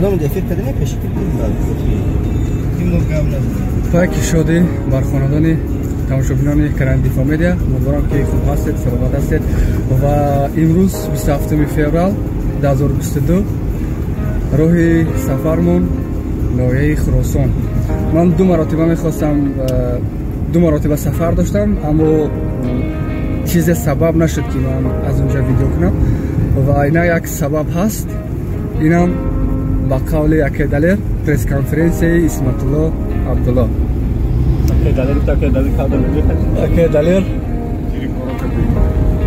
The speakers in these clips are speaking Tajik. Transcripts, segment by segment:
Кадом эфир кардем пеши ки паки шодӣ бар хонадони тамошобинони канали Дифоъ Медиа. Умедворам ки хуб ҳастед, саломат ҳастед ва имрӯз 27 феврал 2022 роҳи сафармон ноҳияи Хуросон. Ман ду маротиба мехостам, ду маротиба сафар доштам, аммо чизе сабаб нашуд ки ман аз онҷа видео кунам ва ина як сабаб ҳаст. Инам ба қавли аке Далер пресс-конференсияи Исматулло Абдулло. Аке Далер,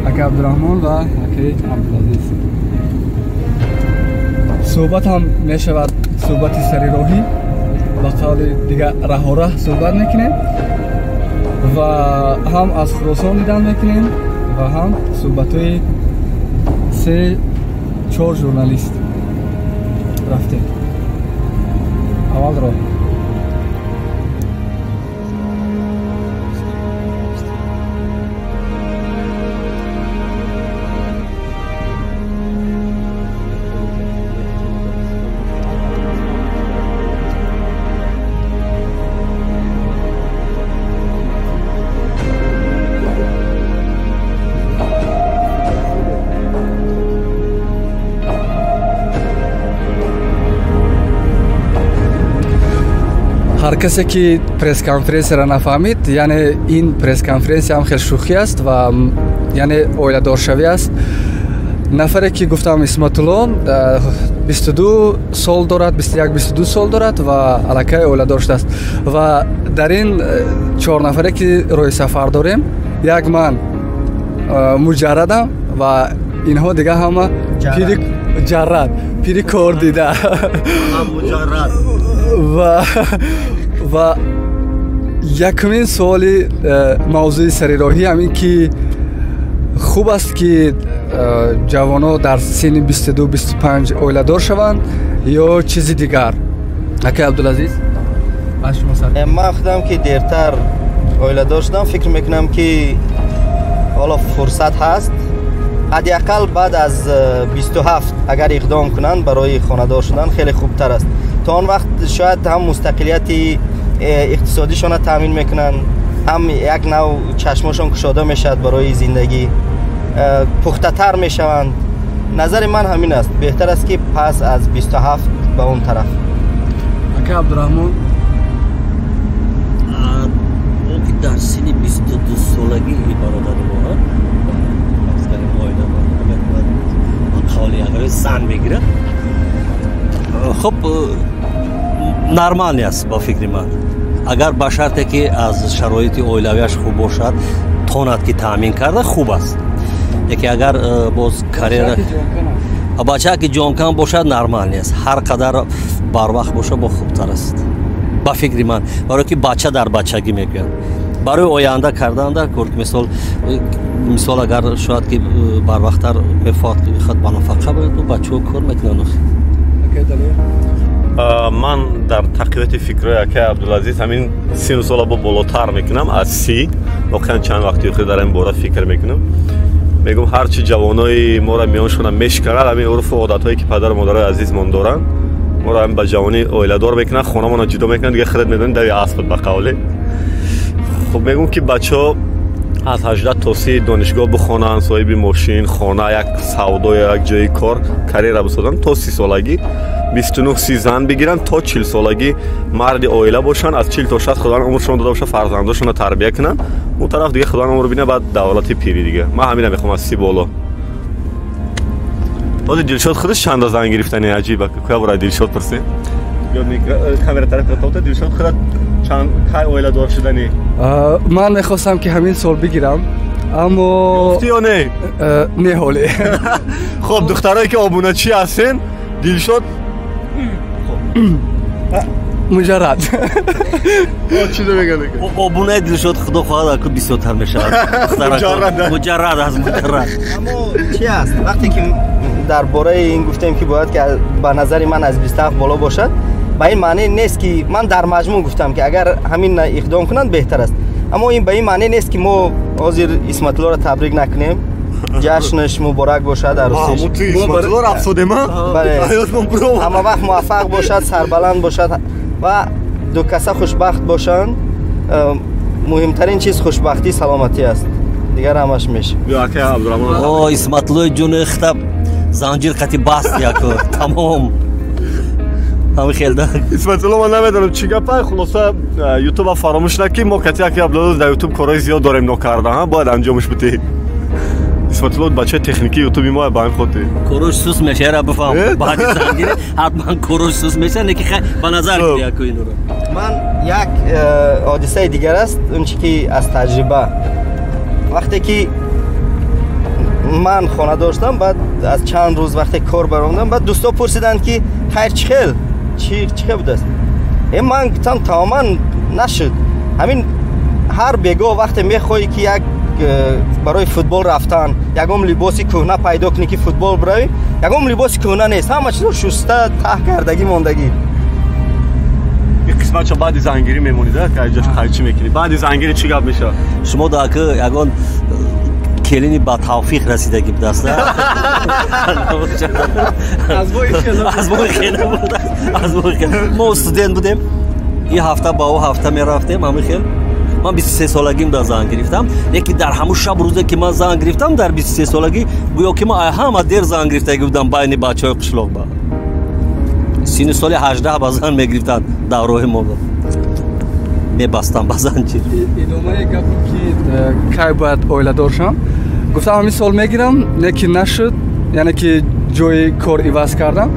аке Абдурахмон ва аке Абдулазиз. Суҳбат ҳам мешавад, суҳбати сари роҳӣ, ба қавли дигар раҳораҳ суҳбат мекунем ва ҳам аз Хуросон дидан мекунем ва ҳам суҳбатҳои 3-4 журналист. Рафтем аввал роҳ. Ҳар касе ки пресс-конференсияро нафаҳмид, яъне ин пресс-конференсия ҳам хел шӯхӣ аст ва яъне оиладоршавӣ аст. Нафаре ки гуфтам Исматулло 22 сол дорад, 21-22 сол дорад ва аллакай оиладор шудааст. Ва дар ин 4 нафаре ки роҳи сафар дорем, як ман муҷаррадам ва инҳо дига ҳама пири ҷаррад, пири кор дида. Ва якумин суоли мавзӯи сарироҳӣ ҳамин ки хуб аст ки ҷавонҳо дар синни 22-25 оиладор шаванд ё чизи дигар? Акай Абдулазиз, аз шумо сар. Ман худам ки дертар оиладор шудам, фикр мекунам ки ҳоло фурсат ҳаст. Ҳадди ақал баъд аз 27 агар иқдом кунанд барои хонадор шудан хеле хубтар аст. То он вақт шояд ҳам мустақилияти иқтисодишонро таъмин мекунанд, ҳам як нав чашмошон кушода мешавад барои зиндагӣ, пухтатар мешаванд. Назари ман ҳамин аст, беҳтар аст ки пас аз 27 ба он тараф. Ака Абдурахмон, он ки дар синни 22 солагӣ бародари мо зан мегирад, хуб нормалӣ аст ба фикри ман. Агар ба шарте ки аз шароити оилавиаш хуб бошад, тонад ки таъмин карда хуб аст. Яке агар боз карьера бача ки ҷонкан бошад нормалӣ аст. Ҳар қадар барвақт бошад бо хубтар аст ба фикри ман, барое ки бача дар бачагӣ мегӯянд. Барои оянда кардан дар кор, мисол агар шояд ки барвақттар мехоҳад ба нафақа барад, бачаҳо кор мекунанд. Ман дар тақвияти фикрҳои акай Абдулазиз ҳамин сину сола бо болотар мекунам аз 30. Воқеан чанд вақти охир дар ин бора фикр мекунам. Мегӯм ҳарчи ҷавонои моро миёншона мешиканад, ҳамин урфу одатҳое ки падару модарои азизмон доранд, моро ҳам ба ҷавонӣ оиладор мекунанд, хонамонро ҷудо мекунанд, дига худат медонӣ дави асб ба қавле. Хуб мегӯм ки бачаҳо аз 18 то 30 донишгоҳ бихонанд, соҳиби мошин, хона, як савдо ё як ҷои кор, карьера бисозанд то 30 солагӣ, 29-30 зан бигиранд, то 40 солагӣ марди оила бошанд, аз 40 то 60 худоан умршон дода бошад, фарзандошонро тарбия кунанд. Он тараф дига худоан умр бинад, баъд давлати пирӣ дига. Ман ҳамина мехоҳам аз 30 боло. Ҳозир Дилшод худаш чанда зан гирифтани аҷиб, куя бора Дилшод пурсед. Камера тараф тота Дилшод худат чанд кай оиладор шудани? Ман мехостам ки ҳамин сол бигирам, аммо ёфтӣ ё не? Не ҳоле. Хоб духтарое ки обуначӣ ҳастен, Дилшод муҷаррад. Чизе мегӯяд? Обунаи Дилшод худо хоҳад аку бисёртар мешавад. Муҷаррад аст, муҷаррад. Аммо чи аст? Вақте ки дар бораи ин гуфтем ки бояд ки ба назари ман аз 27 боло бошад, ба ин маъне нест ки ман дар маҷмӯъ гуфтам ки агар ҳамин иқдом кунанд беҳтар аст. Аммо ин ба ин маъне нест ки мо ҳозир Исматуллоро табрик накунем. Ҷашнаш муборак бошад, арӯсиш. Ҳама вақт муваффақ бошад, сарбаланд бошад ва ду каса хушбахт бошанд. Муҳимтарин чиз хушбахтӣ, саломатӣ аст. Дигар ҳамаш мешавад. О, Исматуллои ҷони хитаб занҷир қати баст яку тамом. Ҳамин хелда. Исматулло, ман намедонам чӣ гапа, хулоса ютуба фаромӯш накӣ, мо кати яки Абдулазиз дар ютуб корҳои зиёд дорем нокарда, бояд анҷомаш бидиҳем. Исматулло бачаи техникии ютуби мо ба ҳамин хотир. Корош сус мешава, бифаҳм. Баъди зангирӣ ҳатман корош сус мешава, не ки ба назар гирӣ яку инро. Ман як ҳодисаи дигар аст, он чи ки аз таҷриба. Вақте ки ман хона доштам, баъд аз чанд рӯз вақте кор баромадам, баъд дӯсто пурсиданд ки хайр чӣ хел? Чӣ хел будааст? Ман гуфтам тамоман нашуд. Ҳамин ҳар бегоҳ вақте мехоҳӣ ки як барои футбол рафтан, ягон либоси кӯҳна пайдо кунӣ ки футбол биравӣ, ягон либоси кӯҳна нест, ҳама чизо шуста, таҳ кардагӣ мондагӣ. Ин қисматшо баъди зангирӣ мемонид, ки айҷош қайчӣ мекунӣ. Баъди зангирӣ чӣ гап мешавад? Шумо даки ягон келини ба тавфиқ расидагӣ будааст? Аз бои хела будааст. Аз бои хела. Мо студент будем, ин ҳафта ба ӯ ҳафта мерафтем, ҳамин хел. Ман 23 солагим дар зан гирифтам, лекин дар ҳамун шаб рӯзе ки ман зан гирифтам, дар 23 солагӣ гӯё ки ман ҳама дер зан гирифтагӣ будам байни бачаҳои қишлоқ. Ба синни соли 18 ба зан мегирифтанд давроҳи мо, мебастам ба занҷир. Идомаи гапе ки кай бояд оиладор шавам, гуфтам ҳамин сол мегирам, лекин нашуд, яъне ки ҷои кор иваз кардам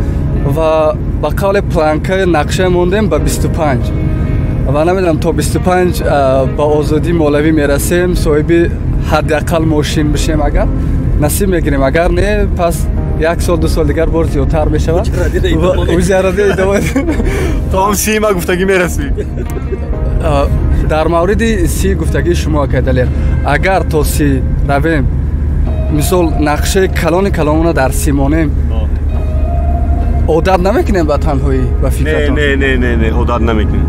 ва ба қавле планкаи нақша мондем ба 25 ва намедонам то 25 ба озодии молавӣ мерасем, соҳиби ҳадди ақал мошин бишем, агар насиб мегирем, агар не пас як сол ду сол дигар бор зиёдтар мешавад. То ҳам сима гуфтагӣ мерасӣ. Дар мавриди си гуфтагии шумо, акай Далер, агар то си равем, мисол нақшаи калони калонона дар си монем, одат намекунем ба танҳоӣ, ба фикратон? Не, не, не, не, одат намекунем.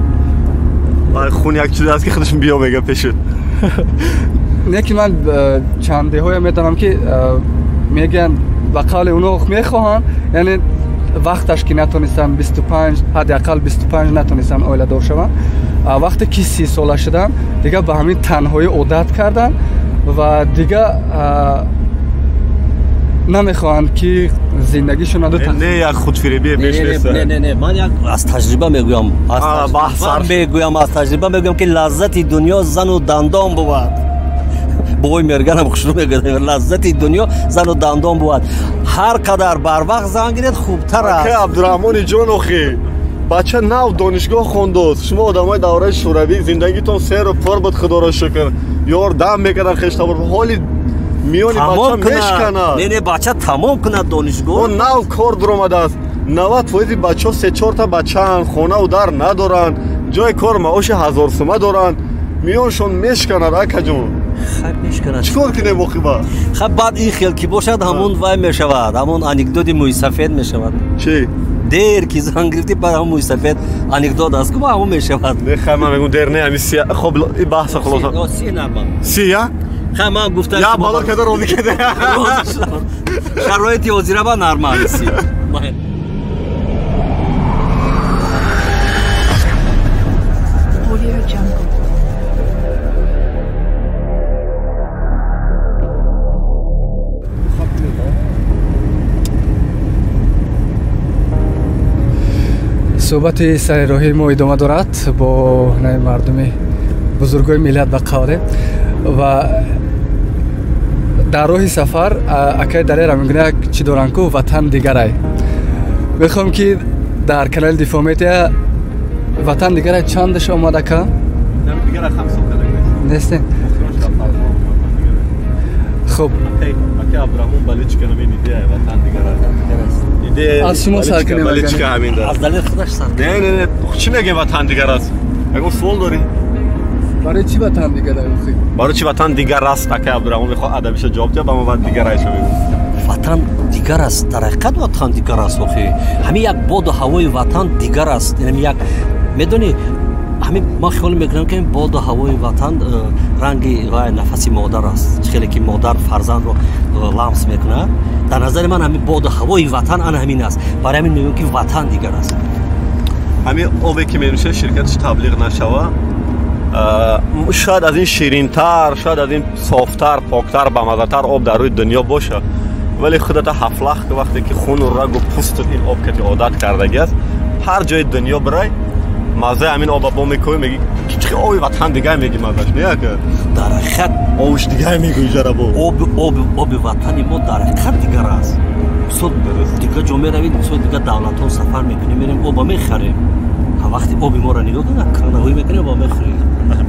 Хун як чиз аст ки худаш биё мега пешуд. Не ки ман чандеҳое медонам ки мегӯянд ба қавли оно мехоҳанд, яъне вақташ ки натонистанд 25, ҳадди ақал 25 натонистанд оиладор шаванд, вақте ки 30 сола шуданд дигар ба ҳамин танҳоӣ одат карданд ва дигар намехоҳанд ки зиндагишон ду не як худфиребие пеш нест. Не, не, не, ман як аз таҷриба мегӯям, аз таҷриба мегӯям ки лаззати дунё зану дандон бувад. Бобои Мерганам хушрӯ мегӯяд, лаззати дунё зану дандон бувад. Ҳар қадар барвақт зан гиред хубтар аст. Ака Абдураҳмони ҷон, охи бача нав донишгоҳ хондост, шумо одамои давраи шӯравӣ зиндагитон серу пур буд, худоро шукр, ёрдам мекардан хештабор, ҳоли миёни бача мешканад. Не, не, бача тамом кунад донишгоҳ. О нав кор дуромадааст, 90% бачаҳо се-чорта бачаанд, хонаву дар надоранд, ҷои кор маоши 1000 сума доранд, миёншон мешканад, акаҷон. Хай мешканад. Чӣ кор кунем оқиба? Хай баъд ин хел ки бошад, ҳамон вай мешавад, ҳамон анекдоти мӯйсафед мешавад. Чӣ? Дер ки зан гирифтӣ, баъд ҳамон мӯйсафед анекдот аст, ку ҳамон мешавад. Не, хай ман мегӯм дер не, ҳамин си, хоб ин баҳса хулоса. Си нормал. Си, я? Хай ман гуфтам. Я бало када розӣ када. Шароити ҳозира ба нормал си. Audio Jungle. Суҳбати сари роҳи мо идома дорад бо мардуми бузургои миллат ба қавле ва дар роҳи сафар акай Далера мегӯяд як чӣ доранд ку ватан дигарай. Мехоҳам ки дар канали Дифоъ Медиа ватан дигарай чандаш омад ака? Нест? Хуб. Ака Абдураҳмон баличка намин идея ватан дигарай. Аз шумо сар кунем. Баличка ҳамин аз Далер худаш сар. Не, не, не, чӣ мегӯем ватан дигар аст? Ягон суол дорӣ? Барои чӣ ватан дигар аст? Барои чӣ ватан дигар аст? Ака Абдураҳмон мехоҳад адабиша ҷавоб диҳад, ба ман баъд дигарайша мегӯям. Ватан дигар аст, дар ҳақиқат ватан дигар аст. Охи ҳамин як боду ҳавои ватан дигар аст. Ҳамин як медонӣ, Ҳамин ман хиёл мекунам, ки боду ҳавои ватан ранги ва нафаси модар аст. Хеле ки модар фарзандро ламс мекунад, дар назари ман ҳамин боду ҳавои ватан ана ҳамин аст. Барои ҳамин мегӯям, ки ватан дигар аст. Ҳамин обе ки менӯшед, ширкаташ таблиғ нашава, шояд аз ин ширинтар, шояд аз ин софтар, поктар, бамаззатар об дар рӯи дунё бошад, вале худата ҳафлах ки вақте ки хуну рагу пӯсту ин об кати одат кардагӣ аст, ҳар ҷои дунё бирай, маззаи ҳамин оба бо мекӯӣ, мегӣ чӣ оби ватан дигар мегӣ, маззаш не ака? Дар ҳақиқат обш дигар мегӯӣ ҷарабо. Оби ватани мо дар ҳақиқат дигар аст. Мисол, дигар ҷо меравед, мисол, дигар давлатҳо сафар мекунем, мерем оба мехарем. Вақти оби моро нигоҳ кунад, канаҳои мекунем, оба мехӯрем.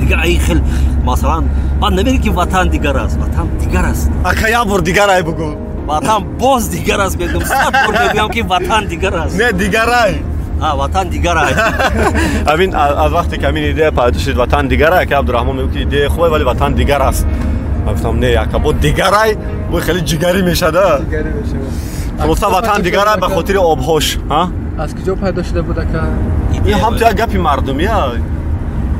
Дигар ай хел, масалан, ман намегӯям, ки ватан дигар аст, ватан дигар аст. Ака, як бор дигар ай бугӯ. Ватан боз дигар аст, мегӯям, 100 бор мегӯям, ки ватан дигар аст. Не, дигар ай. Ватан дигар ай. Ҳамин аз вақте ки ҳамин идея пайдо шуд, ватан дигар ай, ака Абдураҳмон мегӯяд, ки идея хуб, вале ватан дигар аст. Ман гуфтам, не, ака, бо дигар ай, бо хеле ҷигарӣ мешад. Ҷигарӣ мешавад. Хулоса, ватан дигар ай ба хотири обҳош. Аз куҷо пайдо шуда буд, ака? Ин ҳам ту як гапи мардумӣ,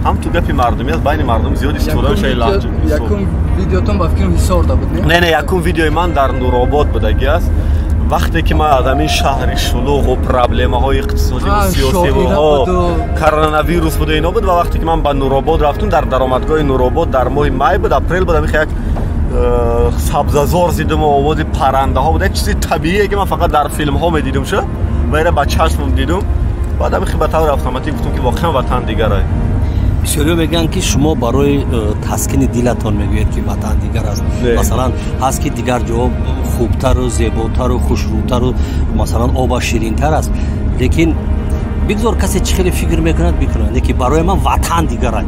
ҳам ту гапи мардумӣ аст, байни мардум зиёд истифода мешавад лаҳҷа. Якум видеотон ба фикрам Ҳисорда буд, не? Не, не, якум видеои ман дар Нуробод будагӣ аст. Вақте ки ман аз ҳамин шаҳри шулуғу проблемаҳои иқтисодиву сиёсиву коронавирус буда, ино буд, ва вақте ки ман ба Нуробод рафтум, дар даромадгоҳи Нуробод дар моҳи май буд, апрел буд, ҳамин як сабзазор зидуму овози паррандаҳо буд, як чизи табиие, ки ман фақат дар филмҳо медидум шуд, ва ира ба чашмам дидум. Баъд ҳамин ба таври автоматик гуфтум, ки воқеан ватан дигар ай. Бисёриҳо мегӯянд, ки шумо барои таскини дилатон мегӯед, ки ватан дигар аст. Масалан, ҳаст, ки дигар ҷо хубтару зеботару хушрӯтару, масалан, обаш ширинтар аст, лекин бигзор касе чӣ хеле фикр мекунад, бикунад, лекин барои ман ватан дигар аст.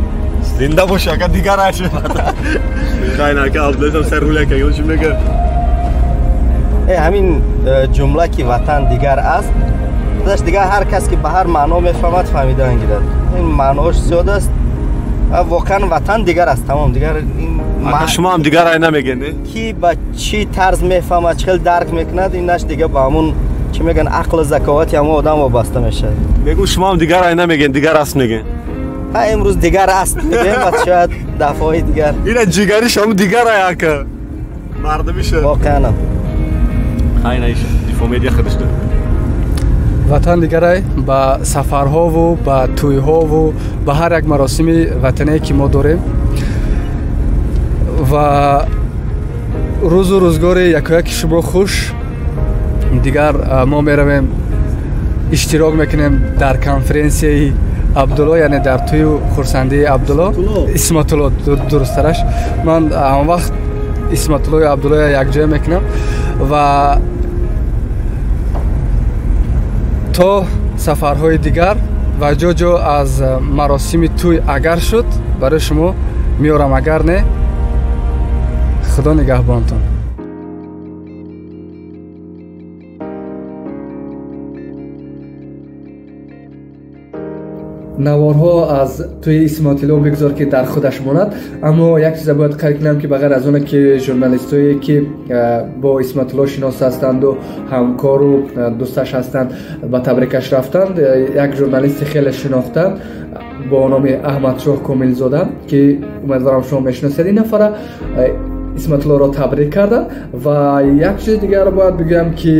Зинда бош, ака, дигар аст. Хайна, ака Абдулазам сар руля ака, чӣ мегӯяд? Ҳамин ҷумла, ки ватан дигар аст, даш дигар ҳар кас ки ба ҳар маъно мефаҳмад, фаҳмидан гирад. Ин маъноаш зиёд аст. Воқеан ватан дигар аст, тамом, дигар ин. Шумо ҳам дигар ай намегӯед, не? Ки ба чӣ тарз мефаҳмад, чӣ хел дарк мекунад, инаш дигар ба ҳамун чӣ мегӯянд, ақлу заковати ҳамон одам вобаста мешавад. Мегӯ, шумо ҳам дигар ай намегӯед, дигар аст мегӯед. Ҳа, имрӯз дигар аст мегӯем, баъд шояд дафъаҳои дигар. Ина ҷигариш ҳам дигар ай, ака. Мардумиша. Воқеанам. Хайна иша, Дифоъ Медиа худаш. Ватан дигарай ба сафарҳову ба тӯйҳову ба ҳар як маросими ватание, ки мо дорем, ва рӯзу рӯзгори якояки шумо хуш. Дигар мо меравем, иштирок мекунем дар конференсияи Абдулло, яъне дар тӯю хурсандии Абдулло Исматулло, дурусттараш. Ман он вақт Исматуллою Абдуллоя якҷоя мекунам ва то сафарҳои дигар ва ҷо-ҷо аз маросими тӯй агар шуд, барои шумо меорам, агар не, худо нигаҳбонтон. Наворҳо аз тӯи Исматилло бигзор, ки дар худаш монад, аммо як чиза бояд қайд кунам, ки ба ғайр аз оне ки журналистое, ки бо Исматилло шинос ҳастанду ҳамкору дӯсташ ҳастанд, ба табрикаш рафтанд, як журналисти хеле шинохта бо номи Аҳмадшоҳ Комилзода, ки умедворам шумо мешиносед ин нафара, Исматиллоро табрик карданд. Ва як чизи дигарро бояд бигӯям, ки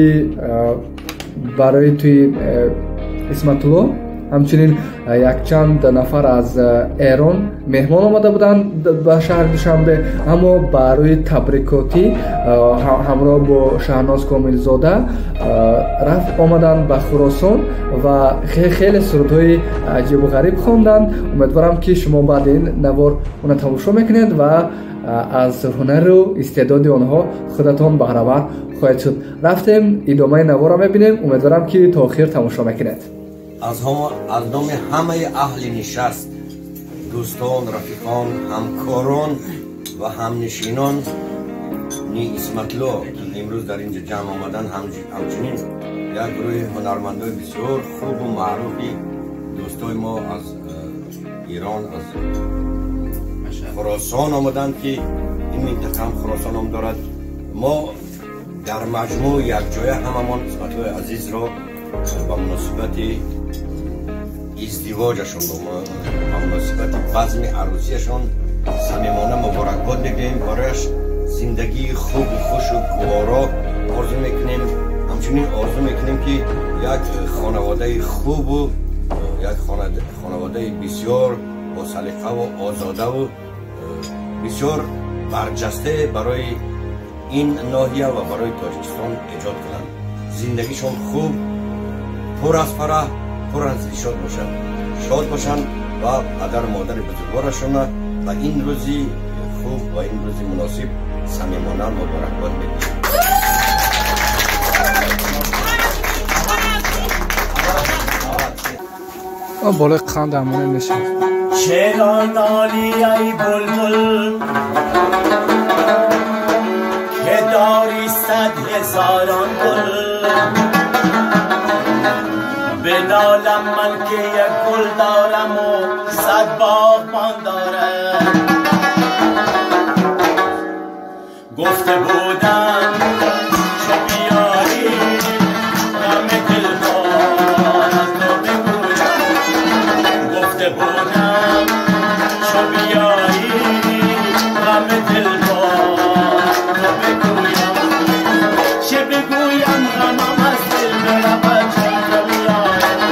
барои тӯи Исматулло ҳамчунин якчанд нафар аз Эрон меҳмон омада буданд ба шаҳри Душанбе, аммо барои табрикотӣ ҳамроҳ бо Шаҳноз Комилзода рафт омаданд ба Хуросон ва хеле сурудҳои аҷибу ғариб хонданд. Умедворам, ки шумо баъди ин навор она тамошо мекунед ва аз ҳунару истеъдоди онҳо худатон баҳравар хоҳед шуд. Рафтем, идомаи наворро мебинем. Умедворам, ки то охир тамошо мекунед. Аз номи ҳамаи аҳли нишаст, дӯстон, рафиқон, ҳамкорон ва ҳамнишинон ни Исматло, ки имрӯз дар инҷо ҷамъ омаданд, ҳамчунин як гурӯҳи ҳунармандои бисёр хубу маъруфи дӯстои мо аз Эрон, аз Хуросон омаданд, ки ин минтақа ҳам Хуросон ном дорад. Мо дар маҷмӯъ якҷоя ҳамамон Исматлои азизро ба муносибати издивоҷашон, ба муносибати базми арӯсияшон самимона муборакбод мегӯем. Барояш зиндагии хубу хушу гуворо орзу мекунем. Ҳамчунин орзу мекунем, ки як хонаводаи хубу як хонаводаи бисёр босалиқаву озодаву бисёр барҷасте барои ин ноҳия ва барои Тоҷикистон эҷод кунанд. Зиндагишон хуб, пур аз фараҳ, пур аз нишод бошад, шод бошанд ва падару модари бузургворашона ба ин рӯзи хуб ва ин рӯзи муносиб самимона муборакбод мегӯем. Болои қанд амона мешавад. Чаро نالی ای بلبل که داری صد هزاران گل، بنالم من که یک گل دارم و صد باغبان دارم. گفته بودم چو بیاری غم دل با تو بگویم، گفته بودم چو بیاری غم دل با تو بگویم. چه بگویم غمم از دل برود چون تو بیایی،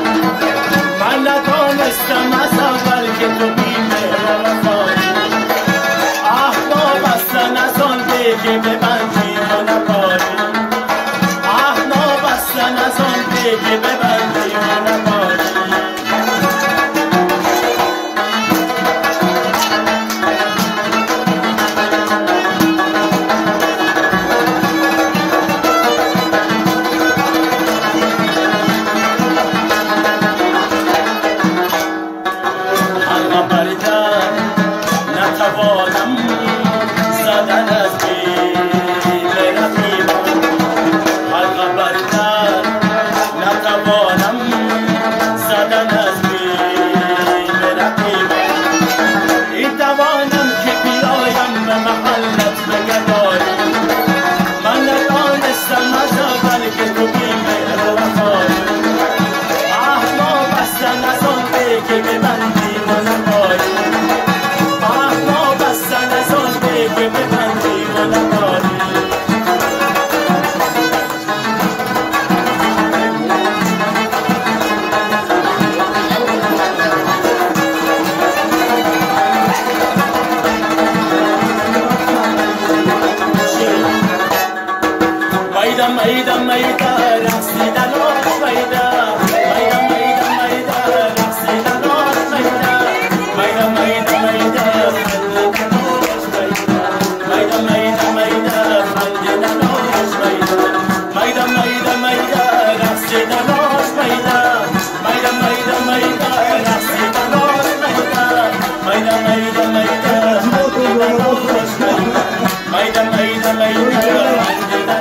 من ندانستم از اول که تو بی مهر و وفایی. اه نابستن از آن به که ببندی و نپایی، اه نابستن از آن به که ببندی و نپایی. نتوانم زدن از بیم رقیبان، حلقه بر در نتوانم زدن از بیم رقیبان. این توانم که بیایم به محلت بگدایی، من ندانستم از اول که تو بی مهر و وفایی. اه نابستن از آن به که ببندی و نپایی، که ببندی و نپایی. میدا میدا میدا رقصیدن آش میدا، میدا میدا میدا رقصیدن آش میدا، میدا میدا میدا خندیدن آش میدا، میدا میدا میدا خندیدن آش میدا، میدا میدا میدا رقصیدن آش میدا، میدا میدا میدا رقصیدن آش میدا، میدا میدا میدا خندیدن آش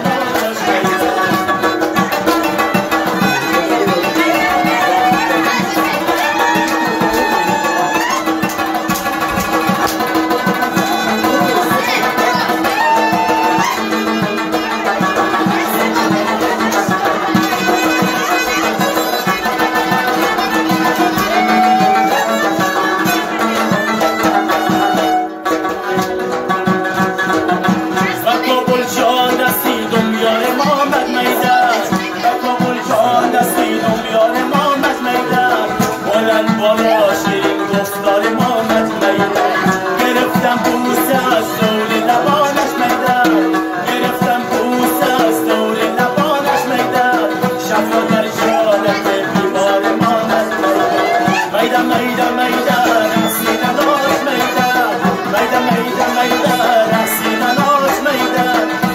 میدا،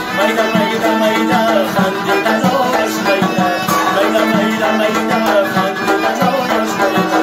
میدا میدا میدا خندیدن آش میدا. میدا میدا میدا خندیدن آش میدا.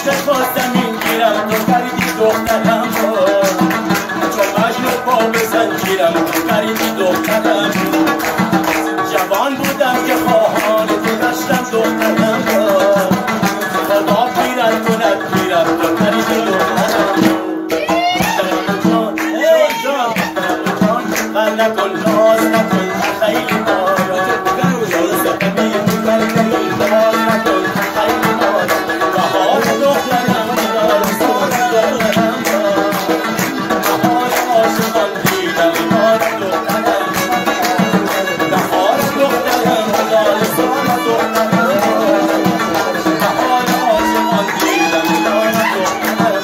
عشق خواستم این گیرم تو کردی دخترم را، چو مجنون پا به زنجیرم تو کردی دخترم. جوان بودم که خواهان تو گشتم دخترم را، خدا پیرت کند پیرم تو کردی دخترم. جان جان جان غم نکن ناز نکن خیلی مارا، ستمی تو کردی ناز نکن خیلی مارا. بهار دخترم را، سال دخترم را، بهار عاشقان دیدم یار دخترم. بهار دخترم را، سال دخترم را، بهار عاشقان دیدم یار دخترم.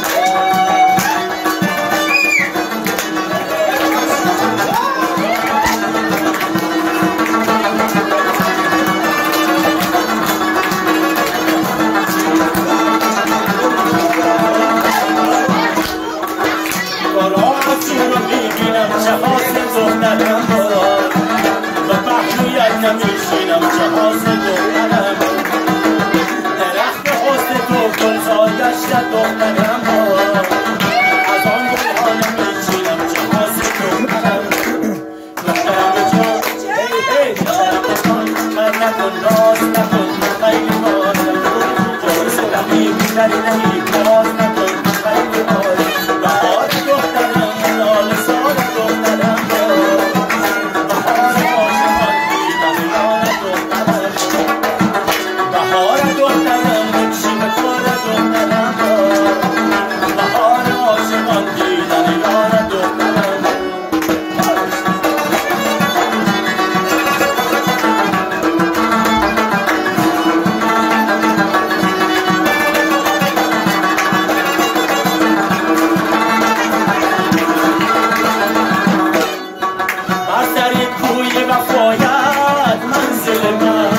چه حاصل دخترم را، و پهلویت نمیشینم چه حاصل دخترم. درخت حسن تو گلزار گشته دخترم را، از آن گلها نمیچینم چه حاصل دخترم. دخترم جان هی هی دخترم جان غم نکن ناز نکن خیلی مارم، جان ستمی کردی ناز نکن خیلی مارم. بهار دخترم لاله سال دخترم را، بهار عاشقان دیدم یار دخترم. بهار دخترم بکشیم کار دخترم را، بهار عاشقان دیدم یار دخترم. بر سر کوی وفایت منزل من،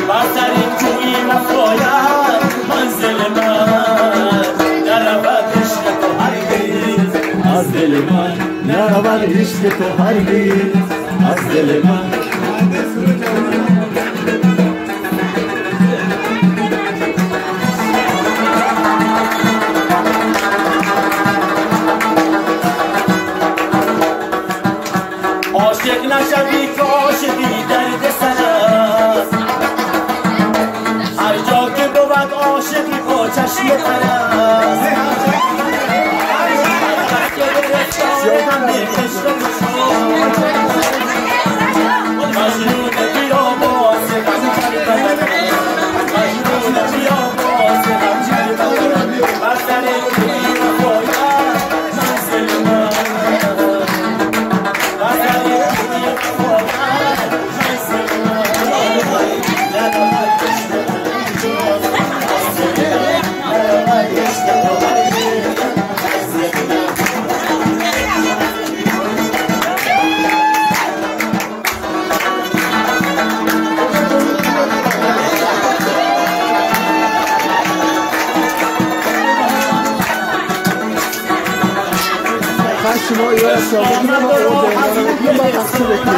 بر سر کوی وفایت منزل من. نرود عشق تو هرگز از دل من، نرود عشق تو هرگز از دل من. عاشق نشوی که عاشقی درد سر است، هر جا که بود عاشقی با چشم تر است. که گرفتار غم عشق تو شد، مجنون بیا باز غم کردم، مجنون بیا باز غم کردم. بر سر کوی وفایت منزل من، بر سر کوی وفایت منزل من. نرود عشق تو نرود عشق تو هرگز از دل من. شما یا سابقی ما تقسیم بکنیم.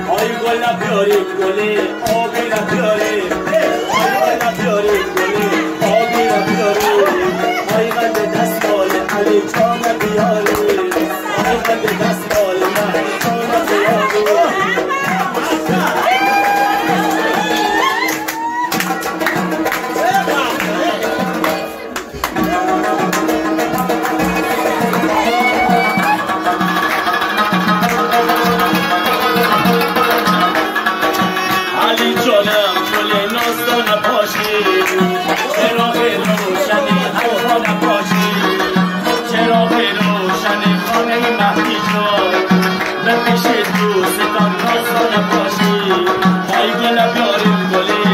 آی گل بیاری گله آبی بیاری، آی گل بیاری گله آبی بیاری، آی قد دستمال علی جان بیاری، آی قد دستمال من جان بیاری. چراغ روشن حلقا نباشی، چراغ روشن خانه مهدی جان، به پیش دوستان نازا نباشی. آی گل بیاریم گله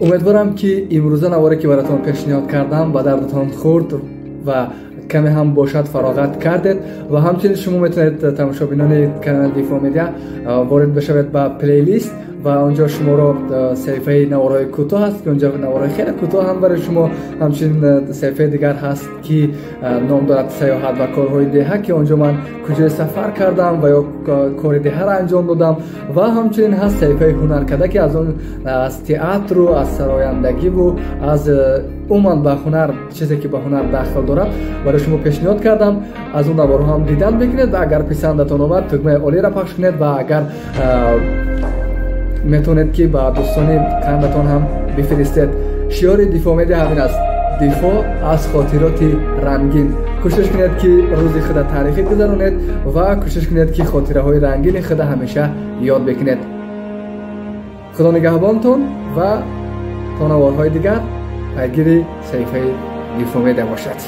Умедворам, ки имрӯза наворе, ки баратон пешниҳод кардам, ба дардатон хӯрд ва каме ҳам бошад фароғат кардед. Ва ҳамчунин шумо метавонед, тамошобинони канали Дифоъ Медиа, ворид бишавед ба плейлист ва онҷо шуморо саҳифаи наворҳои кӯтоҳ ҳаст, ки онҷо наворҳои хеле кӯтоҳ ҳам барои шумо. Ҳамчунин саҳифаи дигар ҳаст, ки ном дорад «Саёҳат ва корҳои деҳа», ки онҷо ман куҷое сафар кардам ва ё кори деҳаро анҷом додам. Ва ҳамчунин ҳаст саҳифаи «Ҳунаркада», ки аз он аз театру аз сарояндагиву аз умуман ба ҳунар, чизе ки ба ҳунар дахл дорад, барои шумо пешниҳод кардам. Аз он наворҳо ҳам дидан мекунед ва агар писандатон омад, тугмаи олиро пахш кунед ва агар метавонед, ки ба дӯстони қандатон ҳам бифиристед. Шиёри Дифоъ Медиа ҳамин аст: дифоъ аз хотироти рангин. Кӯшиш кунед, ки рӯзи худа таърихӣ гузаронед ва кӯшиш кунед, ки хотираҳои рангини худа ҳамеша ёд бикунед. Худо нигаҳбонтон ва то наворҳои дигар пайгири саҳифаи Дифоъ Медиа бошад.